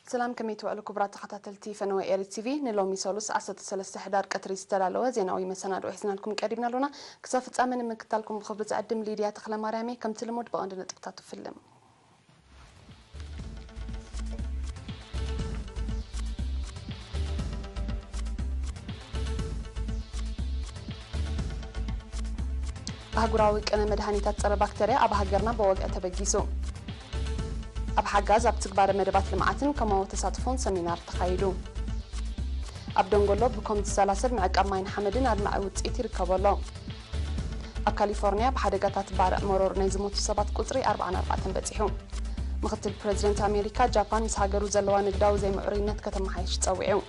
ሰላም፣ ከመይ ትውዕሉ ክቡራት ተኸታተልቲ ፈነወ ኤሪ ቲቪ? ንሎሚ ሰሉስ ዓሰርተ ሰለስተ ሕዳር ቀትሪ ዝተዳለወ ዜናዊ መሰናድኦ ሒዝናልኩም ቀሪብና ኣሎና። ክሳብ ፍጻመ ንምክታልኩም ብኽብሪ ዝዕድም ሊድያ ተኽለማርያም እየ። ከምቲ ልሙድ ብቐንዲ ነጥብታቱ ፍልም። ኣህጉራዊ ቅነ መድሃኒታት ጸረ ባክተርያ ኣብ ሃገርና ብወግዒ ተበጊሱ። ኣብ ሓጋዝ ኣብ ትግባረ መደባት ልምዓትን ከማዊ ተሳትፎን ሰሚናር ተኻይዱ። ኣብ ደንጎሎ ብኮም ዝሰላሰል ምዕቃብ ማይን ሓመድን ኣድማዒ ውጽኢት ይርከቦ ኣሎ። ኣብ ካሊፎርኒያ ብሓደጋታት ባርዕ መሮር ናይ ዝሞቱ ሰባት ቁጽሪ ኣርብዓን ኣርባዕተን በጺሑ። ምኽትል ፕረዚደንት ኣሜሪካ፣ ጃፓን ምስ ሃገሩ ዘለዋ ንግዳዊ ዘይምዕሩይነት ከተመሓይሽ ጸዊዑ።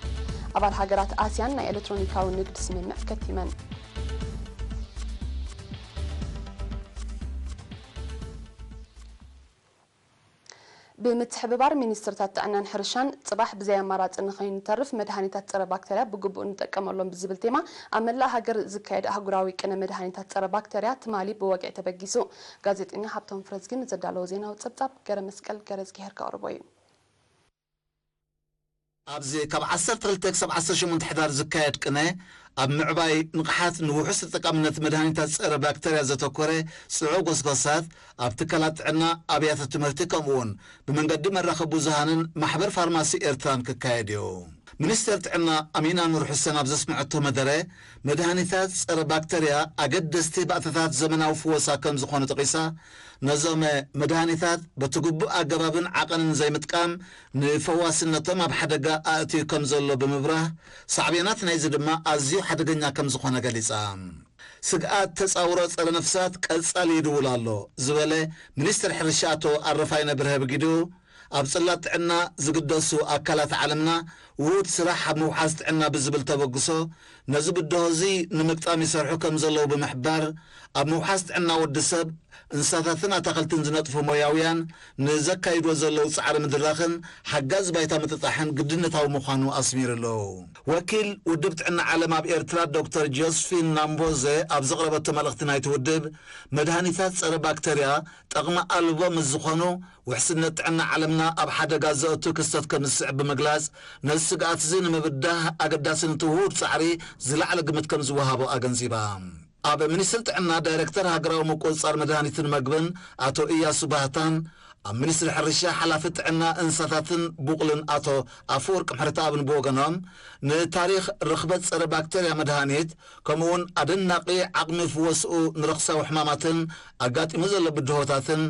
ኣባል ሃገራት ኣስያን ናይ ኤሌክትሮኒካዊ ንግድ ስምምዕ ከቲመን። ብምትሕብባር ሚኒስትርታት ጥዕናን ሕርሻን፣ ጽባሕ ብዘይ ኣማራጺ ንኸይንተርፍ መድሃኒታት ጸረ ባክተርያ ብግቡእ ንጠቀመሎም ብዝብል ቴማ ኣብ መላእ ሃገር ዝካየድ ኣህጉራዊ ቅነ መድሃኒታት ጸረ ባክተርያ ትማሊ ብወግዒ ተበጊሱ። ጋዜጠኛ ሃብቶም ፍረዝጊ ንዘዳለዎ ዜናዊ ጸብጻብ ገረ መስቀል ገረዝጊሄር ከቕርቦ እዩ። ኣብዚ ካብ ዓሰርተ ክልተ ክሳብ ዓሰርተ ሸሞንተ ሕዳር ዝካየድ ቅነ፣ ኣብ ምዕባይ ንቕሓት ንውሑስ ተጠቃምነት መድሃኒታት ጸረ ባክተርያ ዘተኮረ ጽዑቕ ጎስጓሳት ኣብ ትካላት ጥዕና፣ ኣብያተ ትምህርቲ፣ ከምኡውን ብመንገዲ መራኸቢ ብዙሃንን ማሕበር ፋርማሲ ኤርትራን ክካየድ እዩ። ሚኒስተር ጥዕና ኣሚና ኑር ሑሰን ኣብ ዘስምዐቶ መደረ፣ መድሃኒታት ጸረ ባክተርያ ኣገደስቲ ባእታታት ዘመናዊ ፍወሳ ከም ዝኾኑ ጠቒሳ፣ ነዞም መድሃኒታት በቲ ግቡእ ኣገባብን ዓቐንን ዘይምጥቃም ንፈዋስነቶም ኣብ ሓደጋ ኣእትዩ ከም ዘሎ ብምብራህ፣ ሳዕቤናት ናይዚ ድማ ኣዝዩ ሓደገኛ ከም ዝኾነ ገሊጻ። ስግኣት ተጻውሮ ጸረ ነፍሳት ቀጻሊ ይድውል ኣሎ ዝበለ ሚኒስትር ሕርሻ ኣቶ ኣረፋይነ ብርሀ ብጊዱ፣ ኣብ ጽላት ጥዕና ዝግደሱ ኣካላት ዓለምና ውሁድ ስራሕ ኣብ ምውሓስ ጥዕና ብዝብል ተበግሶ፣ ነዚ ብድሆ እዚ ንምግጣም ይሰርሑ ከም ዘለዉ ብምሕባር፣ ኣብ ምውሓስ ጥዕና ወዲ ሰብ፣ እንስሳታትን ኣታኽልትን ዝነጥፉ ሞያውያን ንዘካይድዎ ዘለዉ ጻዕሪ ምድራኽን ሓጋዚ ባይታ ምጥጣሕን ግድነታዊ ምዃኑ ኣስሚሩ ኣሎ። ወኪል ውድብ ጥዕና ዓለም ኣብ ኤርትራ ዶክተር ጆስፊን ናምቦዘ ኣብ ዘቕረበቶ መልእኽቲ ናይቲ ውድብ፣ መድሃኒታት ጸረ ባክተርያ ጠቕሚ ኣልቦ ምስ ዝኾኑ፣ ውሕስነት ጥዕና ዓለምና ኣብ ሓደጋ ዘእቱ ክስተት ከም ዝስዕብ ብምግላጽ፣ ነዚ ስግኣት እዚ ንምብዳህ ኣገዳስነት ውሁድ ጻዕሪ ዝለዓለ ግምት ከም ዝወሃቦ ኣገንዚባ። ኣብ ሚኒስትሪ ጥዕና ዳይረክተር ሃገራዊ ምቁጽጻር መድሃኒትን መግብን ኣቶ እያሱ ባህታን፣ ኣብ ሚኒስትሪ ሕርሻ ሓላፊ ጥዕና እንስሳታትን ቡቕልን ኣቶ ኣፈወርቅ ምሕረተኣብን ብወገኖም፣ ንታሪኽ ርኽበት ጸረ ባክተርያ መድሃኒት፣ ከምኡውን ኣደናቒ ዓቕሚ ፍወስኡ ንረኽሳዊ ሕማማትን ኣጋጢሙ ዘሎ ብድሆታትን፣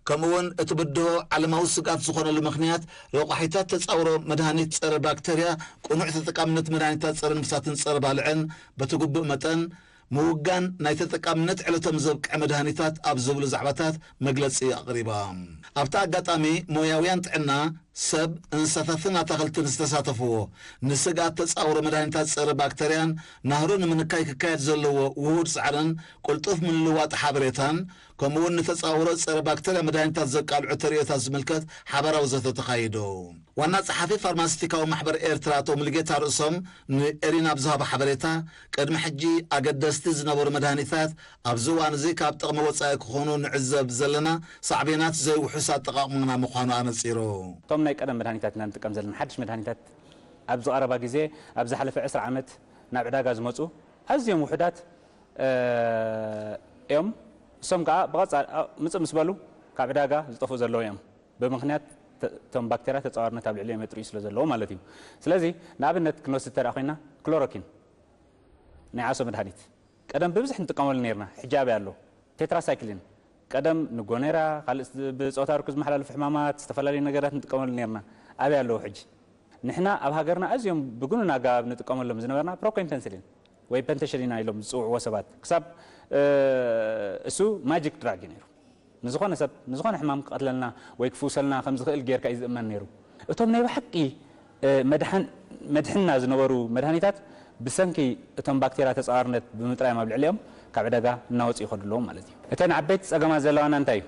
ከምኡውን እቲ ብድሆ ዓለማዊ ስግኣት ዝኾነሉ ምኽንያት ረቋሒታት ተጻውሮ መድሃኒት ጸረ ባክተርያ፣ ቅኑዕ ተጠቃምነት መድሃኒታት ጸረ ነፍሳትን ጸረ ባልዕን በቲ ግቡእ መጠን፣ ምውጋን ናይ ተጠቃምነት ዕለቶም ዘብቅዐ መድሃኒታት ኣብ ዝብሉ ዛዕባታት መግለጺ ኣቕሪባ። ኣብቲ ኣጋጣሚ ሞያውያን ጥዕና፣ ሰብ፣ እንስሳታትን ኣታኽልትን ዝተሳተፍዎ፣ ንስግኣት ተጻውሮ መድሃኒታት ጸረ ባክተርያን ናህሩ ንምንካይ ክካየድ ዘለዎ ውሁድ ጻዕርን ቅልጡፍ ምልውዋጥ ሓበሬታን፣ ከምኡውን ንተጻውሮ ጸረ ባክተርያ መድሃኒታት ዘቃልዑ ተርእዮታት ዝምልከት ሓባራዊ ዘተ ተኻይዱ። ዋና ጸሓፊ ፋርማሲቲካዊ ማሕበር ኤርትራ ኣቶ ሙሉጌታ ርእሶም ንኤሪና ኣብ ዝሃቦ ሓበሬታ፣ ቅድሚ ሕጂ ኣገደስቲ ዝነበሩ መድሃኒታት ኣብዚ እዋን እዚ ካብ ጥቕሚ ወጻኢ ክኾኑ ንዕዘብ ዘለና ሳዕቤናት ዘይውሑስ ኣጠቓቕማና ምዃኑ ኣነጺሩ። እቶም ናይ ቀደም መድሃኒታት ኢና ንጥቀም ዘለና። ሓድሽ መድሃኒታት ኣብዚ ቀረባ ግዜ፣ ኣብ ዝሓለፈ ዕስራ ዓመት ናብ ዕዳጋ ዝመጹ ኣዝዮም ውሑዳት፣ እ፣ እዮም። እሶም ከኣ ብቐጻሊ፣ እ፣ ምጽእ ምስ በሉ ካብ ዕዳጋ ዝጠፍኡ ዘለዉ እዮም። ብምኽንያት ተ-፣ እቶም ባክተርያ ተጻዋርነት ኣብ ልዕሊኦም የጥርዩ ስለ ዘለዉ ማለት እዩ። ስለዚ ንኣብነት ክንወስድ እንተ ደኣ ኮይና ክሎሮኪን ናይ ዓሶ መድሃኒት ቀደም ብብዝሒ ንጥቀመሉ ነይርና፣ ሕጂ ኣበይ ኣሎ? ቴትራሳይክሊን ቀደም ንጎኔራ፣ ካልእ ስ-፣ ብጾታ ርኩብ ዝመሓላለፉ ሕማማት፣ ዝተፈላለዩ ነገራት ንጥቀመሉ ነይርና፣ ኣበይ ኣለዉ ሕጂ? ንሕና ኣብ ሃገርና ኣዝዮም ብግኑን ኣገባብ ንጥቀመሎም ዝነበርና ፕሮኮይን ፐንስሊን ወይ ፐንተሽሊና ኢሎም ዝጽውዕዎ ሰባት፣ ክሳብ፣ እ፣ እሱ ማጂክ ድራግ እዩ ነይሩ። ንዝኾነ ሰብ፣ ንዝኾነ ሕማም ክቐትለልና ወይ ክፍውሰልና ከም ዝኽእል ጌርካ እዩ ዝእመን ነይሩ። እቶም ናይ ብሓቂ፣ እ፣ መድሓን-፣ መድሕንና ዝነበሩ መድሃኒታት ብሰንኪ እቶም ባክቴርያ ተጻዋርነት ብምጥራዮም ኣብ ልዕሊኦም ካብ ዕዳጋ እናወጹ ይኸዱ ኣለዉ ማለት እዩ። እተን ዓበይቲ ጸገማት ዘለዋና እንታይ እዩ?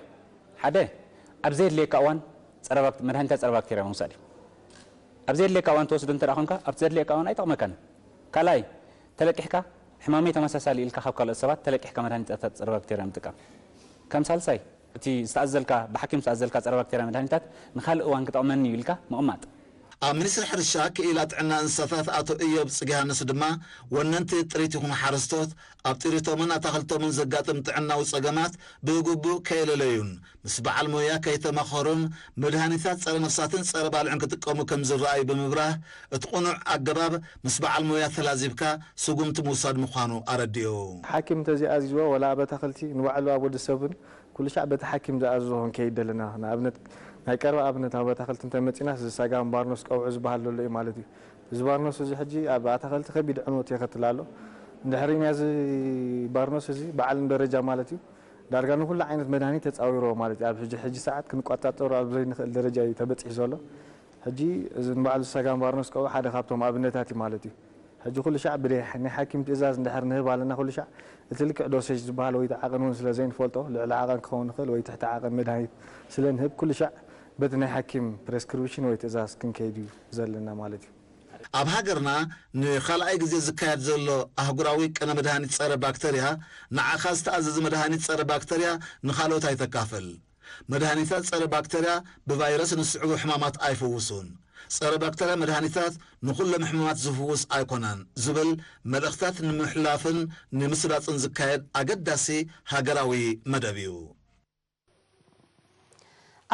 ሓደ፣ ኣብ ዘየድልየካ እዋን ጸረ ባክ-፣ መድሃኒታት ጸረ ባክቴርያ ምውሳድ እዩ። ኣብ ዘየድልየካ እዋን ትወስዶ እንተ ደኣ ኾንካ፣ ኣብቲ ዘድልየካ እዋን ኣይጠቕመካን። ካልኣይ፣ ተለቂሕካ፣ ሕማመይ ተመሳሳሊ ኢልካ ካብ ካልኦት ሰባት ተለቂሕካ መድሃኒታት ጸረ ባክቴርያ ምጥቃም። ከም ሳልሳይ፣ እቲ ዝተኣዘዝልካ፣ ብሓኪም ዝተኣዘዝልካ ጸረ ባክቴርያ መድሃኒታት ንኻልእ እዋን ክጠቕመኒ እዩ ኢልካ ምቕማጥ። ኣብ ሚኒስትሪ ሕርሻ ክኢላ ጥዕና እንስሳታት ኣቶ እዮብ ጽጌሃንስ ድማ፣ ወነንቲ ጥሪት ይኹኑ ሓረስቶት ኣብ ጥሪቶምን ኣታኽልቶምን ዘጋጥም ጥዕናዊ ጸገማት ብግቡእ ከየለለዩን ምስ በዓል ሞያ ከይተማኸሩን መድሃኒታት ጸረ ነፍሳትን ጸረ ባልዕን ክጥቀሙ ከም ዝረኣዩ ብምብራህ፣ እቲ ቅኑዕ ኣገባብ ምስ በዓል ሞያ ተላዚብካ ስጉምቲ ምውሳድ ምዃኑ ኣረዲኡ። ሓኪም እንተዘይኣዚዝዎ፣ ወላ ኣብ ኣታኽልቲ ንባዕሉ ኣብ ወዲ ሰብን ኩሉ ሻዕ በቲ ሓኪም ዝኣዘዞ ክንከይድ ደለና። ንኣብነት፣ ናይ ቀረባ ኣብነት ኣብ ኣታኽልቲ እንተመጺእናስ፣ እዚ ሳጋም ባርኖስ ቀውዒ ዝበሃል ዘሎ እዩ ማለት እዩ። እዚ ባርኖስ እዚ ሕጂ ኣብ ኣታኽልቲ ከቢድ ዕንወት የኸትል ኣሎ። እንድሕር ርኢና እዚ ባርኖስ እዚ ብዓለም ደረጃ ማለት እዩ፣ ዳርጋ ንኹሉ ዓይነት መድሃኒት ተጻዊርዎ ማለት እዩ። ኣብ ሕጂ፣ ሕጂ ሰዓት ክንቆጻጸሮ ኣብ ዘይንኽእል ደረጃ እዩ ተበጺሑ ዘሎ። ሕጂ እዚ ንባዕሉ ሳጋም ባርኖስ ቀውዒ ሓደ ካብቶም ኣብነታት እዩ ማለት እዩ። ሕጂ ኩሉ ሻዕ ብደይ ናይ ሓኪም ትእዛዝ እንድሕር ንህብ ኣለና፣ ኩሉ ሻዕ እቲ ልክዕ ዶሴጅ ዝበሃል ወይ እቲ ዓቐን እውን ስለ ዘይንፈልጦ፣ ልዕሊ ዓቐን ክኸውን ይኽእል ወይ ትሕቲ ዓቐን መድሃኒት ስለ ንህብ፣ ኩሉ ሻዕ በቲ ናይ ሓኪም ፕሬስክሪፕሽን ወይ ትእዛዝ ክንከይድ እዩ ዘለና ማለት እዩ። ኣብ ሃገርና ንኻልኣይ ግዜ ዝካየድ ዘሎ ኣህጉራዊ ቅነ መድሃኒት ጸረ ባክተርያ፣ ንዓኻ ዝተኣዘዘ መድሃኒት ጸረ ባክተርያ ንኻልኦት ኣይተካፍል። መድሃኒታት ጸረ ባክተርያ ብቫይረስ ንስዕቡ ሕማማት ኣይፍውሱን። ጸረ ባክተርያ መድሃኒታት ንኹሎም ሕማማት ዝፍውስ ኣይኮነን ዝብል መልእኽታት ንምሕላፍን ንምስራጽን ዝካየድ ኣገዳሲ ሃገራዊ መደብ እዩ።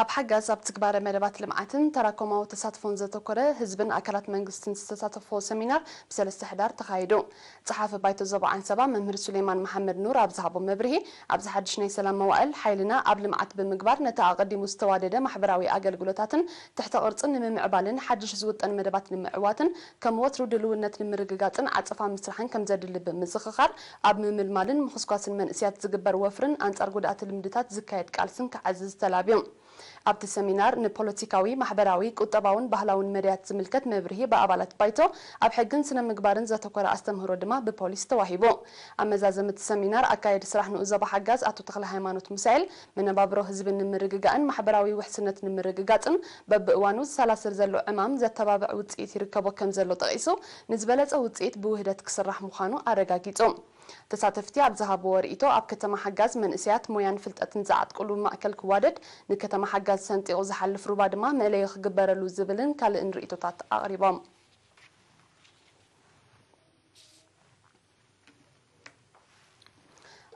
ኣብ ሓጋዝ ኣብ ትግባረ መደባት ልምዓትን ተራኮማዊ ተሳትፎን ዘተኮረ ህዝብን ኣካላት መንግስትን ዝተሳተፎ ሰሚናር ብሰለስተ ሕዳር ተኻይዱ። ጸሓፊ ባይቶ ዞባ ዓንሰባ መምህር ሱሌማን መሓመድ ኑር ኣብ ዝሃቦ መብርሂ፣ ኣብዚ ሓድሽ ናይ ሰላም መዋእል ሓይልና ኣብ ልምዓት ብምግባር ነቲ ኣቐዲሙ ዝተዋደደ ማሕበራዊ ኣገልግሎታትን ትሕተ ቅርጽን ንምምዕባልን ሓድሽ ዝውጠን መደባት ንምዕዋትን ከም ወትሩ ድልውነት ንምርግጋጽን ዓጸፋ ምስራሕን ከም ዘድሊ ብምዝኽኻር፣ ኣብ ምምልማልን ምኹስኳስን መንእስያት ዝግበር ወፍርን ኣንጻር ጎዳእቲ ልምድታት ዝካየድ ቃልስን ክዓዝዝ ተላብዩ። ኣብቲ ሰሚናር ንፖለቲካዊ፣ ማሕበራዊ፣ ቁጠባውን ባህላውን መዳያት ዝምልከት መብርሂ ብኣባላት ባይቶ ኣብ ሕግን ስነ ምግባርን ዘተኮረ ኣስተምህሮ ድማ ብፖሊስ ተዋሂቡ። ኣብ መዛዘሚ እቲ ሰሚናር ኣካየዲ ስራሕ ንኡስ ዞባ ሓጋዝ ኣቶ ተኽለ ሃይማኖት ሚሳኤል፣ መነባብሮ ህዝቢ ንምርግጋእን ማሕበራዊ ውሕስነት ንምርግጋጽን በብእዋኑ ዝሰላሰል ዘሎ ዕማም ዘተባብዕ ውጽኢት ይርከቦ ከም ዘሎ ጠቒሱ፣ ንዝበለጸ ውጽኢት ብውህደት ክስራሕ ምዃኑ ኣረጋጊጹ። ተሳተፍቲ ኣብ ዝሃብዎ ርእይቶ፣ ኣብ ከተማ ሓጋዝ መንእሰያት ሞያን ፍልጠትን ዝዓጥቅሉ ማእከል ክዋደድ፣ ንከተማ ሓጋዝ ሰንጢቑ ዝሓልፍ ሩባ ድማ መእለዮ ክግበረሉ ዝብልን ካልእን ርእይቶታት ኣቕሪቦም።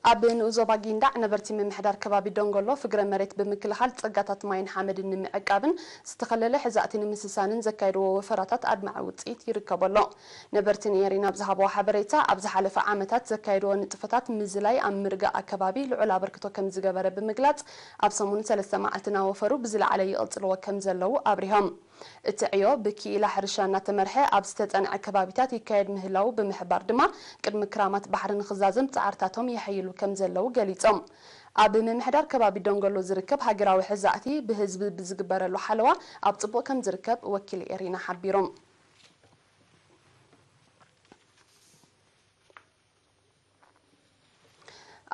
ኣብ ንኡስ ዞባ ጊንዳዕ ነበርቲ ምምሕዳር ከባቢ ደንጎሎ ፍግረ መሬት ብምክልኻል ጸጋታት ማይን ሓመድን ንምዕቃብን ዝተኸለለ ሕዛእቲ ንምስሳንን ዘካየድዎ ወፈራታት ኣድማዒ ውጽኢት ይርከቦ ኣሎ። ነበርቲ ንኤሪና ኣብ ዝሃብዎ ሓበሬታ፣ ኣብ ዝሓለፈ ዓመታት ዘካየድዎ ንጥፈታት ምዝላይ ኣብ ምርጋእ ኣከባቢ ልዑል ኣበርክቶ ከም ዝገበረ ብምግላጽ፣ ኣብ ሰሙን ሰለስተ መዓልቲ እናወፈሩ ብዝለዓለ ይቕጽልዎ ከም ዘለዉ ኣብሪሆም። እቲ ዕዮ ብክኢላ ሕርሻ እናተመርሐ ኣብ ዝተጸንዐ ከባቢታት ይካየድ ምህላዉ ብምሕባር ድማ፣ ቅድሚ ክራማት ባሕሪ ንኽዛዘም ጻዕርታቶም የሐይሉ ከም ዘለዉ ገሊጾም። ኣብ ምምሕዳር ከባቢ ደንጎሎ ዝርከብ ሃገራዊ ሕዛእቲ ብህዝቢ ብዝግበረሉ ሓለዋ ኣብ ጽቡቕ ከም ዝርከብ ወኪል ኤሪና ሓቢሮም።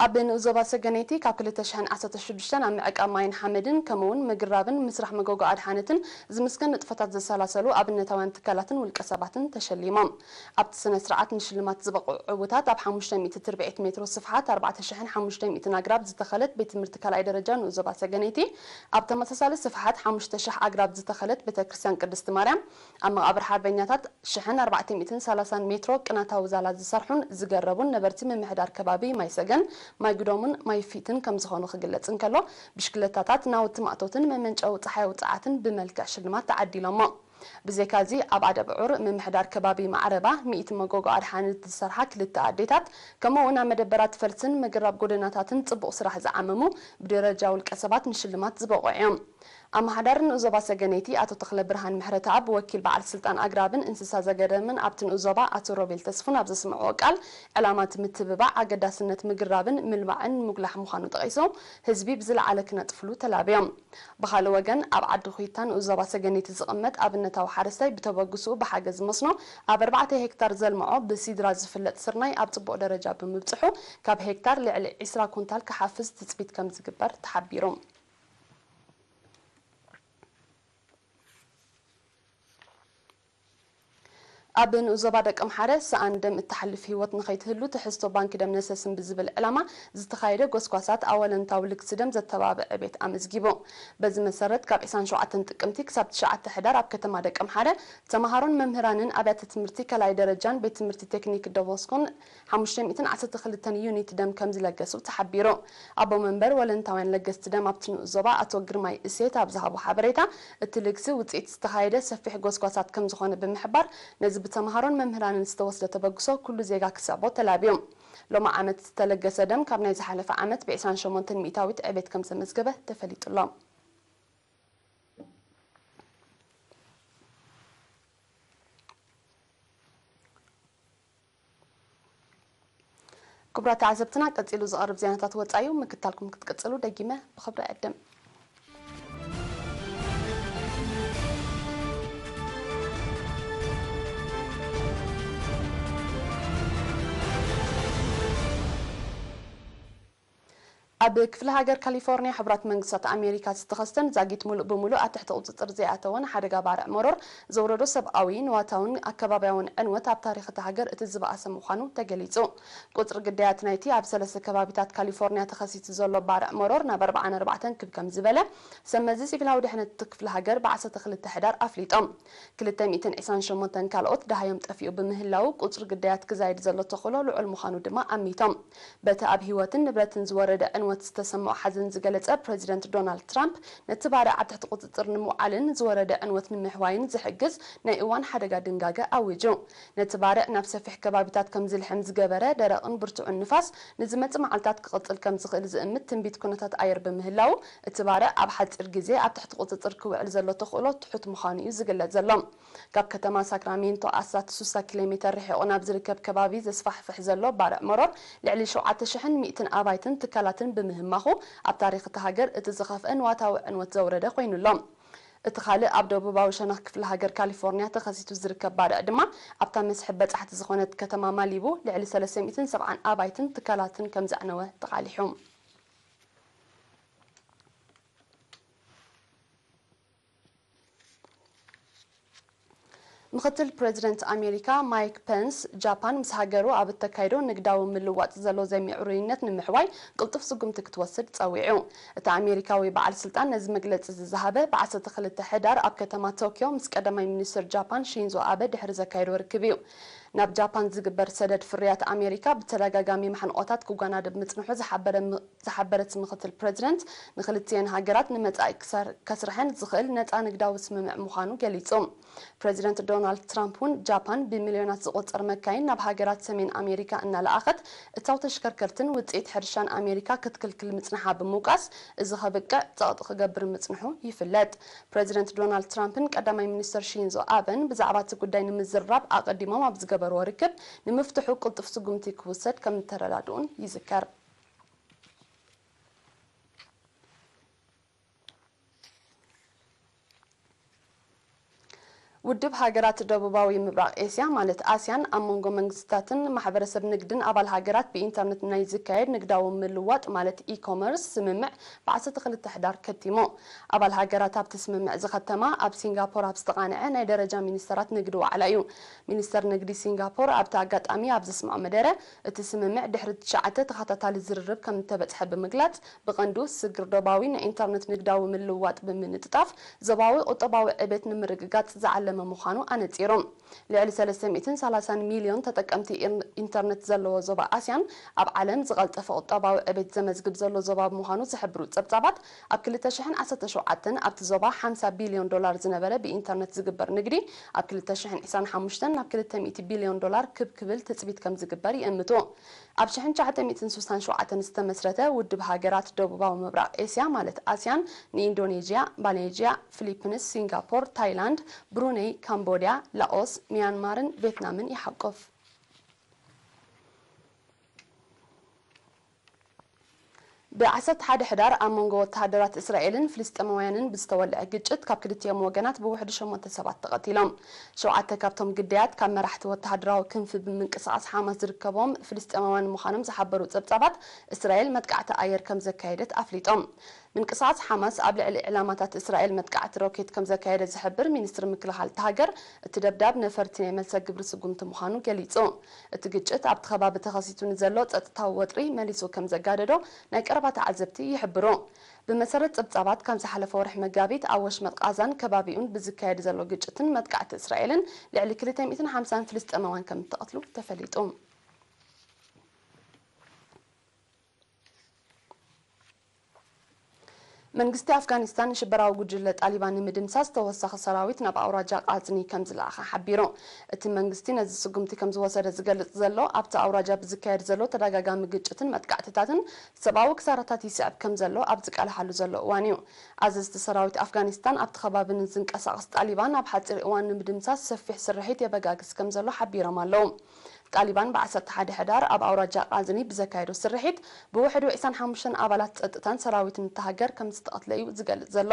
ኣብ ንኡስ ዞባ ሰገነይቲ ካብ ክልተ ሽሕን ዓሰርተ ሽዱሽተን ኣብ ምዕቃብ ማይን ሓመድን ከምኡውን ምግራብን ምስራሕ መጎጎ ኣድሓነትን ዝምስገን ንጥፈታት ዘሰላሰሉ ኣብነታውያን ትካላትን ውልቀ ሰባትን ተሸሊሞም። ኣብቲ ስነ ስርዓት ንሽልማት ዝበቕዑ ዕዉታት ኣብ ሓሙሽተ ሚእቲ ትርብዒት ሜትሮ ስፍሓት ኣርባዕተ ሽሕን ሓሙሽተ ሚእትን ኣግራብ ዝተኸለት ቤት ትምህርቲ ካልኣይ ደረጃ ንኡስ ዞባ ሰገነይቲ፣ ኣብ ተመሳሳሊ ስፍሓት ሓሙሽተ ሽሕ ኣግራብ ዝተኸለት ቤተ ክርስቲያን ቅድስቲ ማርያም፣ ኣብ መቓብር ሓርበኛታት ሽሕን ኣርባዕተ ሚእትን ሰላሳን ሜትሮ ቅናታዊ ዛላ ዝሰርሑን ዝገረቡን ነበርቲ ምምሕዳር ከባቢ ማይ ሰገን፣ ማይ ግዶምን ማይ ፊትን ከም ዝኾኑ ክግለጽ እንከሎ፣ ብሽክለታታት፣ ናውቲ ማእቶትን መመንጨዊ ጸሓያዊ ጸዓትን ብመልክዕ ሽልማት ተዓዲሎሞ። ብዘይካዚ፣ ኣብ ኣደብዑር ምምሕዳር ከባቢ ማዕረባ ሚእቲ መጎጎ ኣድሓነት ዝሰርሓ ክልተ ኣዴታት፣ ከምኡ'ውን ኣብ መደበራት ፈልስን ምግራብ ጎደናታትን ጽቡቕ ስራሕ ዝዓመሙ ብደረጃ ውልቀ ሰባት ንሽልማት ዝበቑዑ እዮም። ኣመሓዳሪ ንኡስ ዞባ ሰገነይቲ ኣቶ ተኽለ ብርሃን ምሕረተኣብ፣ ወኪል በዓል ስልጣን ኣግራብን እንስሳ ዘገዳምን ኣብቲ ንኡስ ዞባ ኣቶ ሮቤል ተስፉን ኣብ ዘስምዕዎ ቃል፣ ዕላማ እቲ ምትብባዕ ኣገዳስነት ምግራብን ምልማዕን ምጉላሕ ምዃኑ ጠቒሶም፣ ህዝቢ ብዝለዓለ ክነጥፍሉ ተላብዮም። ብኻልእ ወገን፣ ኣብ ዓዲ ኹይታ ንኡስ ዞባ ሰገነይቲ ዝቕመጥ ኣብነታዊ ሓረስታይ ብተበግሶኡ ብሓገዝ መስኖ ኣብ ኣርባዕተ ሄክታር ዘልምዖ ብሲድራ ዝፍለጥ ስርናይ ኣብ ጽቡቕ ደረጃ ብምብጽሑ፣ ካብ ሄክታር ልዕሊ ዒስራ ኩንታል ክሓፍስ ትጽቢት ከም ዝግበር ተሓቢሩ። ኣብ ንኡስ ዞባ ደቀምሓረ ሰኣን ደም እተሓልፍ ህይወት ንኸይትህሉ ትሕዝቶ ባንኪ ደም ነሰስን ብዝብል ዕላማ ዝተኻየደ ጎስጓሳት ኣወለንታዊ ልግሲ ደም ዘተባብዕ ዕቤት ኣመዝጊቡ። በዚ መሰረት ካብ ዕስራን ሸውዓተን ጥቅምቲ ክሳብ ትሽዓተ ሕዳር ኣብ ከተማ ደቀምሓረ ተምሃሮን መምህራንን ኣብያተ ትምህርቲ ካልኣይ ደረጃን ቤት ትምህርቲ ቴክኒክ ደቦስኮን ሓሙሽተ ሚእትን ዓሰርተ ክልተን ዩኒት ደም ከም ዝለገሱ ተሓቢሩ። ኣቦ መንበር ወለንታውያን ለገስቲ ደም ኣብቲ ንኡስ ዞባ ኣቶ ግርማይ እሴት ኣብ ዝሃቦ ሓበሬታ፣ እቲ ልግሲ ውፅኢት ዝተኻየደ ሰፊሕ ጎስጓሳት ከም ዝኾነ ብምሕባር፣ ነዚ ብተምሃሮን መምህራንን ዝተወስደ ተበግሶ ኩሉ ዜጋ ክስዕቦ ተላብዩ። ሎሚ ዓመት ዝተለገሰ ደም ካብ ናይ ዝሓለፈ ዓመት ብ ዕስራን ሸሞንተን ሚእታዊት ዕቤት ከም ዘመዝገበ ተፈሊጡ ኣሎ። ክቡራት ተዓዘብትና፣ ቀጺሉ ዝቐርብ ዜናታት ወጻኢ እዩ። ምክታልኩም ክትቅጽሉ ደጊመ ብኽብሪ እዕድም። ኣብ ክፍለ ሃገር ካሊፎርኒያ ሕቡራት መንግስታት ኣሜሪካ ዝተኸስተ ዛጊት ምሉእ ብምሉእ ኣብ ትሕቲ ቁጽጽር ዘይኣተወ ሓደጋ ባርዕ መሮር ዘውረዶ ሰብኣዊ፣ ንዋታውን ኣከባብያውን ዕንወት ኣብ ታሪኽ እታ ሃገር እቲ ዝበኣሰ ምዃኑ ተገሊጹ። ቁጽሪ ግዳያት ናይቲ ኣብ ሰለስተ ከባቢታት ካሊፎርኒያ ተኸሲቱ ዘሎ ባርዕ መሮር ናብ ኣርብዓን ኣርባዕተን ክብ ከም ዝበለ ሰብ መዚ ሲቪላዊ ድሕነት እቲ ክፍለ ሃገር ብ ዓሰርተ ክልተ ሕዳር ኣፍሊጦም። ክልተ ሚእትን ዕስራን ሸሞንተን ካልኦት ደሃዮም ጠፊኡ ብምህላዉ፣ ቁጽሪ ግዳያት ክዛይድ ዘሎ ተኽእሎ ልዑል ምዃኑ ድማ ኣሚቶም። በቲ ኣብ ህይወትን ንብረትን ዝወረደ ዕንወት ዝተሰምዖ ሓዘን ዝገለጸ ፕረዚደንት ዶናልድ ትራምፕ፣ ነቲ ባርዕ ኣብ ትሕቲ ቁጽጽር ንምውዓልን ዝወረደ ዕንወት ንምሕዋይን ዝሕግዝ ናይ እዋን ሓደጋ ድንጋገ ኣዊጁ። ነቲ ባርዕ ናብ ሰፊሕ ከባቢታት ከም ዝልሕም ዝገበረ ደረቕን ብርቱዕን ንፋስ፣ ንዝመጽእ መዓልታት ክቕጽል ከም ዝኽእል ዝእምት ትንቢት ኩነታት ኣየር ብምህላዉ፣ እቲ ባርዕ ኣብ ሓጺር ግዜ ኣብ ትሕቲ ቁጽጽር ክውዕል ዘሎ ተኽእሎ ትሑት ምዃኑ እዩ ዝግለጽ ዘሎ። ካብ ከተማ ሳክራሜንቶ ኣስታት ስሳ ኪሎ ሜተር ርሒቑ ናብ ዝርከብ ከባቢ ዘስፋሕፍሕ ዘሎ ባርዕ መሮር፣ ልዕሊ ሸውዓተ ሽሕን ሚእትን ኣባይትን ትካላትን ብምህማኹ፣ ኣብ ታሪኽ እታ ሃገር እቲ ዝኸፍአ ንዋታዊ ዕንወት ዘውረደ ኮይኑ ኣሎ። እቲ ካልእ ኣብ ደቡባዊ ሸነኽ ክፍለ ሃገር ካሊፎርኒያ ተኸሲቱ ዝርከብ ባርዕ ድማ፣ ኣብታ መስሕብ በጻሕቲ ዝኾነት ከተማ ማሊቡ፣ ልዕሊ ሰለስተ ሚእትን ሰብዓን ኣባይትን ትካላትን ከም ዘዕነወ ተቓሊሑ። ምኽትል ፕረዚደንት ኣሜሪካ ማይክ ፐንስ፣ ጃፓን ምስ ሃገሩ ኣብ እተካይዶ ንግዳዊ ምልዋጥ ዘሎ ዘይምዕሩይነት ንምሕዋይ ቅልጡፍ ስጉምቲ ክትወስድ ጸዊዑ። እቲ ኣሜሪካዊ በዓል ስልጣን ነዚ መግለጺ እዚ ዝሃበ፣ ብ ዓሰርተ ክልተ ሕዳር ኣብ ከተማ ቶክዮ ምስ ቀዳማይ ሚኒስትር ጃፓን ሺንዞ ኣበ ድሕሪ ዘካየዶ ርክብ እዩ። ናብ ጃፓን ዝግበር ሰደድ ፍርያት ኣሜሪካ ብተደጋጋሚ ማሕንቆታት ክጓናደብ ምጽንሑ ዝሓበረ ም-፣ ዝሓበረት ምኽትል ፕረዚደንት፣ ንክልቲኤን ሃገራት ንመጻኢ ክሰር-፣ ከስርሐን ዝኽእል ነጻ ንግዳዊ ስምምዕ ምዃኑ ገሊጹ። ፕረዚደንት ዶናልድ ትራምፕ እውን ጃፓን ብሚልዮናት ዝቑጸር መካይን ናብ ሃገራት ሰሜን ኣሜሪካ እናለኣኸት፣ እታው ተሽከርከርትን ውጽኢት ሕርሻን ኣሜሪካ ክትክልክል ምጽንሓ ብምውቃስ፣ እዚ ከብቅዕ ጸቕጢ ክገብር ምጽንሑ ይፍለጥ። ፕረዚደንት ዶናልድ ትራምፕን ቀዳማይ ሚኒስትር ሺንዞ ኣበን ብዛዕባ እቲ ጉዳይ ንምዝርራብ ኣቐዲሞም ኣብ ዝገበርዎ ርክብ፣ ንምፍትሑ ቅልጡፍ ስጉምቲ ክውሰድ ከም እተረዳድኡን ይዝከር። ውድብ ሃገራት ደቡባዊ ምብራቕ ኤስያ፣ ማለት ኣስያን፣ ኣብ መንጎ መንግስታትን ማሕበረሰብ ንግድን ኣባል ሃገራት ብኢንተርነት ናይ ዝካየድ ንግዳዊ ምልዋጥ፣ ማለት ኢኮመርስ፣ ስምምዕ ብ ዓሰርተ ክልተ ሕዳር ከቲሙ። ኣባል ሃገራት ኣብቲ ስምምዕ ዝኸተማ፣ ኣብ ሲንጋፖር ኣብ ዝተቓንዐ ናይ ደረጃ ሚኒስተራት ንግዲ ዋዕላ እዩ። ሚኒስተር ንግዲ ሲንጋፖር ኣብቲ ኣጋጣሚ ኣብ ዘስምዖ መደረ፣ እቲ ስምምዕ ድሕሪ ትሽዓተ ተኸታታሊ ዝርርብ ከም እተበጽሐ ብምግላጽ፣ ብቐንዱ ስግር ዶባዊ ናይ ኢንተርነት ንግዳዊ ምልውዋጥ ብምንጥጣፍ፣ ዞባዊ ቁጠባዊ ዕቤት ንምርግጋጽ ዝዓለመ ምዃኑ ኣነጺሩ። ልዕሊ ሰለስተ ሚእትን ሰላሳን ሚልዮን ተጠቀምቲ ኢን-፣ ኢንተርነት ዘለዎ ዞባ ኣስያን፣ ኣብ ዓለም ዝቐልጠፈ ቁጠባዊ ዕቤት ዘመዝግብ ዘሎ ዞባ ብምዃኑ ዝሕብሩ ጸብጻባት፣ ኣብ ክልተ ሽሕን ዓሰርተ ሸውዓተን ኣብቲ ዞባ ሓምሳ ቢልዮን ዶላር ዝነበረ ብኢንተርነት ዝግበር ንግዲ፣ ኣብ ክልተ ሽሕን ዕስራን ሓሙሽተን ናብ ክልተ ሚእቲ ቢልዮን ዶላር ክብ ክብል ትጽቢት ከም ዝግበር ይእምቱ። ኣብ ሽሕን ትሽዓተ ሚእትን ስሳን ሸውዓተን ዝተመስረተ ውድብ ሃገራት ደቡባዊ ምብራቕ ኤስያ፣ ማለት ኣስያን፣ ንኢንዶኔዥያ፣ ማሌዥያ፣ ፊሊፒንስ፣ ሲንጋፖር፣ ታይላንድ፣ ብሩኔይ፣ ካምቦድያ፣ ላኦስ፣ ሚያንማርን ቬትናምን ይሓቁፍ። ብ ዓሰርተ ሓደ ሕዳር ኣብ መንጎ ወተሃደራት እስራኤልን ፍልስጤማውያንን ብዝተወልዐ ግጭት፣ ካብ ክልቲኦም ወገናት ብውሕዱ ሸሞንተ ሰባት ተቐቲሎም። ሸውዓተ ካብቶም ግዳያት፣ ካብ መራሕቲ ወተሃደራዊ ክንፊ ብምንቅስቓስ ሓማስ ዝርከቦም ፍልስጤማውያን ምዃኖም ዝሓበሩ ጸብጻባት፣ እስራኤል መጥቃዕቲ ኣየር ከም ዘካየደት ኣፍሊጦም። ምንቅስቓስ ሓማስ ኣብ ልዕሊ ዕላማታት እስራኤል መጥቃዕቲ ሮኬት ከም ዘካየደ ዝሕብር ሚኒስትሪ ምክልኻል እታ ሃገር፣ እቲ ደብዳብ ነፈርቲ ናይ መልሰ ግብሪ ስጉምቲ ምዃኑ ገሊጹ። እቲ ግጭት ኣብቲ ከባቢ ተኸሲቱ ንዘሎ ጸጥታዊ ወጥሪ መሊሱ ከም ዘጋደዶ ናይ ቀረባ ተዓዘብቲ ይሕብሩ። ብመሰረት ጸብጻባት፣ ካብ ዝሓለፈ ወርሒ መጋቢት ኣብ ወሽመጥ ቃዛን ከባቢኡን ብዝካየድ ዘሎ ግጭትን መጥቃዕቲ እስራኤልን ልዕሊ ክልተ ሚእትን ሓምሳን ፍልስጤማውያን ከም እተቐትሉ ተፈሊጡ። መንግስቲ ኣፍጋኒስታን ንሽበራዊ ጉጅለ ጣሊባን ንምድምሳስ ተወሳኺ ሰራዊት ናብ ኣውራጃ ቃዝኒ ከም ዝለኣኸ ሓቢሩ። እቲ መንግስቲ ነዚ ስጉምቲ ከም ዝወሰደ ዝገልጽ ዘሎ፣ ኣብቲ ኣውራጃ ብዝካየድ ዘሎ ተደጋጋሚ ግጭትን መጥቃዕትታትን ሰብኣዊ ክሳራታት ይስዕብ ከም ዘሎ ኣብ ዝቃልሓሉ ዘሎ እዋን እዩ። ኣዘዝቲ ሰራዊት ኣፍጋኒስታን፣ ኣብቲ ከባቢ ንዝንቀሳቐስ ጣሊባን ኣብ ሓጺር እዋን ንምድምሳስ ሰፊሕ ስርሒት የበጋግስ ከም ዘሎ ሓቢሮም ኣለዉ። ጣሊባን ብ ዓሰርተ ሓደ ሕዳር ኣብ ኣውራጃ ቃዝኒ ብዘካየዶ ስርሒት፣ ብውሕዱ ዕስራን ሓሙሽተን ኣባላት ጸጥታን ሰራዊትን እታ ሃገር ከም ዝተቐትለ እዩ ዝገልጽ ዘሎ።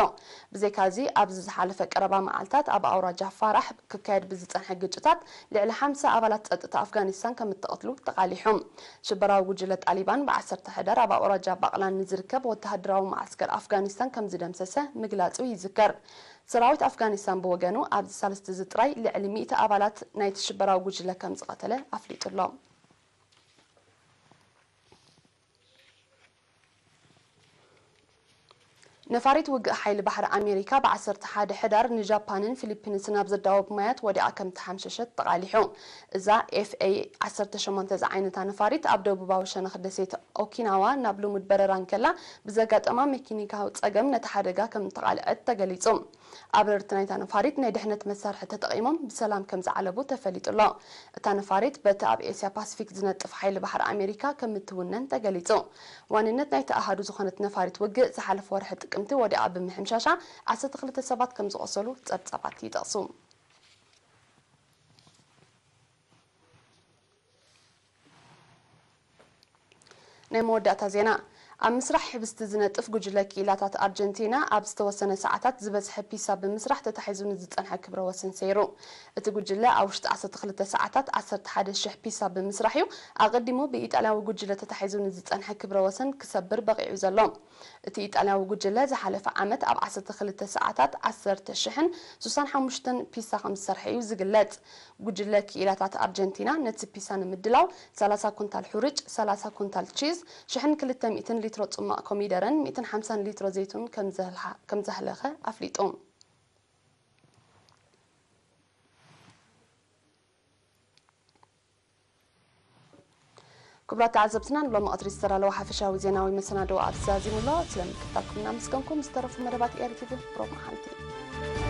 ብዘይካዚ፣ ኣብዚ ዝሓለፈ ቀረባ መዓልታት ኣብ ኣውራጃ ፋራሕ ክካየድ ብዝጸንሐ ግጭታት፣ ልዕሊ ሓምሳ ኣባላት ጸጥታ ኣፍጋኒስታን ከም እተቐትሉ ተቓሊሑ። ሽበራዊ ጉጅለ ጣሊባን ብ ዓሰርተ ሕዳር ኣብ ኣውራጃ ባቕላን ንዝርከብ ወተሃደራዊ መዓስከር ኣፍጋኒስታን ከም ዝደምሰሰ ምግላጹ ይዝከር። ሰራዊት ኣፍጋኒስታን ብወገኑ፣ ኣብዚ ሳልስቲ እዚ ጥራይ ልዕሊ ሚእቲ ኣባላት ናይቲ ሽበራዊ ጉጅለ ከም ዝቐተለ ኣፍሊጡ ኣሎ። ነፋሪት ውግእ ሓይሊ ባሕሪ ኣሜሪካ ብ ዓሰርተ ሓደ ሕዳር ንጃፓንን ፊሊፒንስን ኣብ ዘዳወብ ማያት ወዲቓ ከም ተሓምሸሸት ተቓሊሑ። እዛ ኤፍ ኤ ዓሰርተ ሸሞንተ ዝዓይነታ ነፋሪት፣ ኣብ ደቡባዊ ሸነኽ ደሴት ኦኪናዋ ናብ ልሙድ በረራ እንከላ ብዘጋጠማ ሜካኒካዊ ጸገም ነቲ ሓደጋ ከም እተቓልዐት ተገሊጹ። ኣብረርቲ ናይታ ነፋሪት ናይ ድሕነት መሳርሒ ተጠቒሞም ብሰላም ከም ዝዓለቡ ተፈሊጡ ኣሎ። እታ ነፋሪት በቲ ኣብ ኤስያ ፓሲፊክ ዝነጥፍ ሓይሊ ባሕሪ ኣሜሪካ ከም እትውነን ተገሊጹ። ዋንነት ናይቲ ኣሃዱ ዝኾነት ነፋሪት ውግእ ዝሓለፈ ወርሒ ጥቅምቲ ወዲቓ ብምሕምሻሻ ዓሰርተ ክልተ ሰባት ከም ዝቖሰሉ ጸብጻባት ይጠቕሱ። ናይ መወዳእታ ዜና። ኣብ ምስራሕ ሕብስቲ ዝነጥፍ ጉጅለ ክኢላታት ኣርጀንቲና፣ ኣብ ዝተወሰነ ሰዓታት ዝበዝሐ ፒሳ ብምስራሕ ተታሒዙ ንዝጸንሐ ክብረ ወሰን ሰይሩ። እቲ ጉጅለ ኣብ ውሽጢ ዓሰርተ ክልተ ሰዓታት ዓሰርተ ሓደ ሽሕ ፒሳ ብምስራሕ እዩ ኣቐዲሙ ብኢጣልያዊ ጉጅለ ተታሒዙ ንዝጸንሐ ክብረ ወሰን ክሰብር በቒዑ ዘሎ። እቲ ኢጣልያዊ ጉጅለ ዝሓለፈ ዓመት ኣብ ዓሰርተ ክልተ ሰዓታት ዓሰርተ ሽሕን ስሳን ሓሙሽተን ፒሳ ከም ዝሰርሐ እዩ ዝግለጽ። ጉጅለ ክኢላታት ኣርጀንቲና ነቲ ፒሳ ንምድላው ሰላሳ ኩንታል ሕሩጭ፣ ሰላሳ ኩንታል ቺዝ፣ ሽሕን ክልተ ሚእትን ሊትሮ ጽማቕ ኮሚደረን ሚእትን ሓምሳን ሊትሮ ዘይቱን ከም ዘህልሃ-፣ ከም ዘህለኸ ኣፍሊጡ። ክቡራት ተዓዘብትና፣ ንሎሚ ቀትሪ ዝተዳለወ ሓፈሻዊ ዜናዊ መሰናድኦ ኣብዚ ዛዚሙ ኣሎ። ስለ ምክትታልኩም እናመስገንኩም፣ ዝተረፉ መደባት ኤሪ ቲቪ ብሩኽ መዓልቲ።